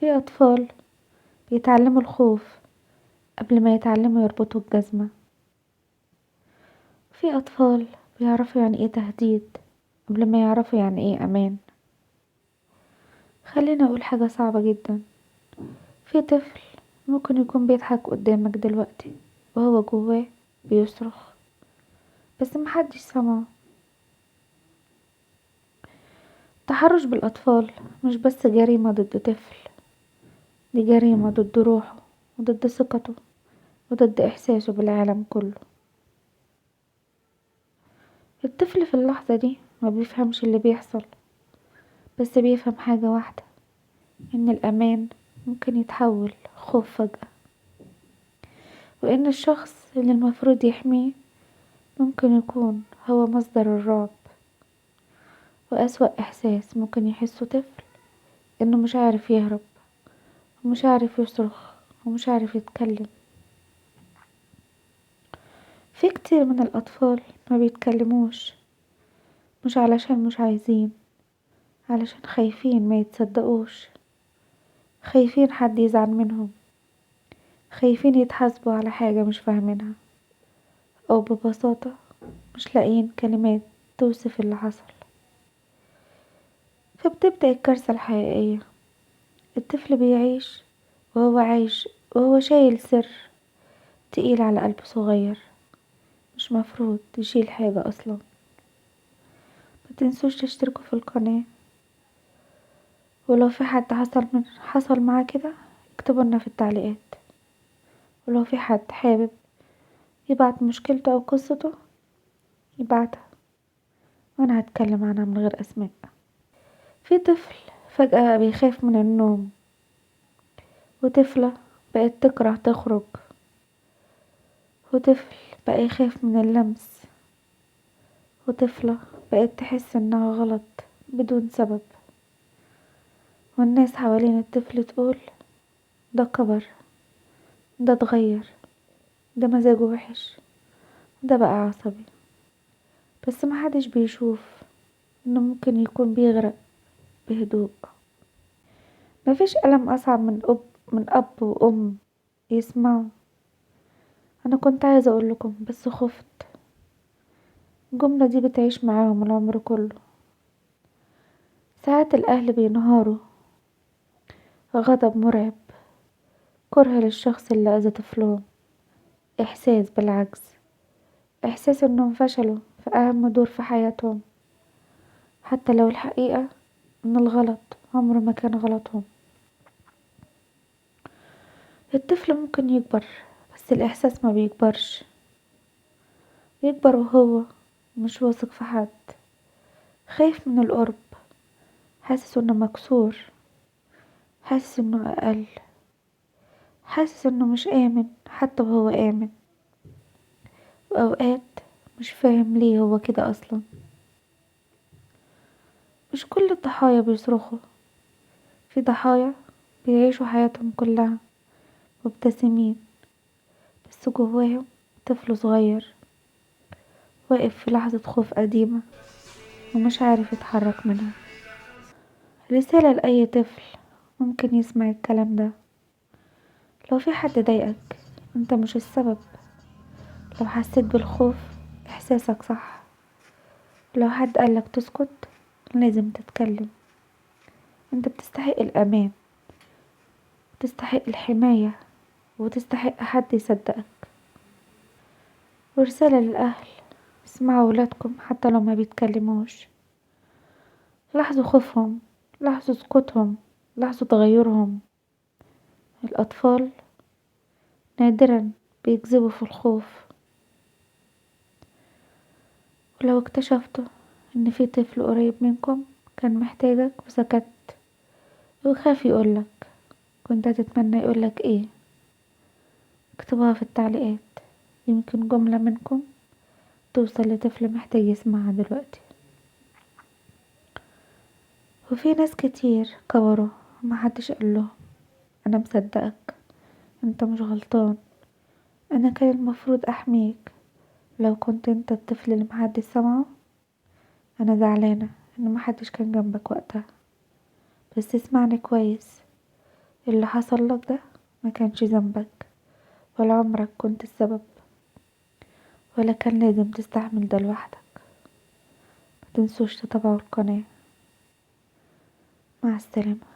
في أطفال بيتعلموا الخوف قبل ما يتعلموا يربطوا الجزمة. في أطفال بيعرفوا يعني ايه تهديد قبل ما يعرفوا يعني ايه أمان. خلينا أقول حاجة صعبة جدا، في طفل ممكن يكون بيضحك قدامك دلوقتي وهو جواه بيصرخ، بس محدش سمعه. التحرش بالأطفال مش بس جريمة ضد طفل، دي جريمة ضد روحه وضد ثقته وضد إحساسه بالعالم كله. الطفل في اللحظة دي ما بيفهمش اللي بيحصل، بس بيفهم حاجة واحدة، إن الأمان ممكن يتحول خوف فجأة، وإن الشخص اللي المفروض يحميه ممكن يكون هو مصدر الرعب. وأسوأ إحساس ممكن يحسه طفل إنه مش عارف يهرب، ومش عارف يصرخ، ومش عارف يتكلم. في كتير من الأطفال ما بيتكلموش، مش علشان مش عايزين، علشان خايفين ما يتصدقوش، خايفين حد يزعل منهم، خايفين يتحاسبوا على حاجة مش فاهمينها، أو ببساطة مش لاقيين كلمات توصف اللي حصل. فبتبدأ الكارثة الحقيقية. الطفل بيعيش وهو عايش وهو شايل سر تقيل على قلب صغير مش مفروض يشيل حاجة أصلا. متنسوش تشتركوا في القناة، ولو في حد حصل معاه كده اكتبولنا في التعليقات، ولو في حد حابب يبعت مشكلته أو قصته يبعتها وأنا هتكلم عنها من غير أسماء. في طفل فجأة بيخاف من النوم، وطفلة بقت تكره تخرج، وطفل بقى يخاف من اللمس، وطفلة بقت تحس انها غلط بدون سبب، والناس حوالين الطفل تقول ده كبر، ده اتغير، ده مزاجه وحش، ده بقى عصبي. بس محدش بيشوف انه ممكن يكون بيغرق بهدوء. مفيش ألم أصعب من أب وأم يسمعوا أنا كنت عايزة أقول لكم بس خفت. الجملة دي بتعيش معاهم العمر كله. ساعات الأهل بينهاروا، غضب مرعب، كره للشخص اللي أذى طفلهم، إحساس بالعجز، إحساس إنهم فشلوا في أهم دور في حياتهم، حتى لو الحقيقة إن الغلط عمره ما كان غلطهم. الطفل ممكن يكبر بس الإحساس ما بيكبرش، يكبر وهو مش واثق في حد، خايف من القرب، حاسس انه مكسور، حاسس انه اقل، حاسس انه مش آمن حتى وهو آمن، وأوقات مش فاهم ليه هو كده أصلا. مش كل الضحايا بيصرخوا، في ضحايا بيعيشوا حياتهم كلها مبتسمين، بس جواهم طفل صغير واقف في لحظة خوف قديمة ومش عارف يتحرك منها. رسالة لأي طفل ممكن يسمع الكلام ده: لو في حد ضايقك انت مش السبب، لو حسيت بالخوف احساسك صح، لو حد قالك تسكت لازم تتكلم. انت بتستحق الامان، تستحق الحماية، وتستحق حد يصدقك. ورسالة للأهل: اسمعوا ولادكم حتى لو ما بيتكلموش، لاحظوا خوفهم، لاحظوا سكوتهم، لاحظوا تغيرهم. الأطفال نادرا بيكذبوا في الخوف. ولو اكتشفتوا ان في طفل قريب منكم كان محتاجك وسكت وخاف يقولك، كنت هتتمنى يقولك ايه؟ اكتبوها في التعليقات، يمكن جملة منكم توصل لطفل محتاج يسمعها دلوقتي. وفي ناس كتير كبروا ومحدش قالهم انا مصدقك، انت مش غلطان، انا كان المفروض احميك. لو كنت انت الطفل اللي محدش سمعه، انا زعلانة ان محدش كان جنبك وقتها، بس اسمعني كويس، اللي حصل لك ده ما كانش ذنبك، ولا عمرك كنت السبب، ولا كان لازم تستحمل ده لوحدك. متنسوش تتابعوا القناة. مع السلامة.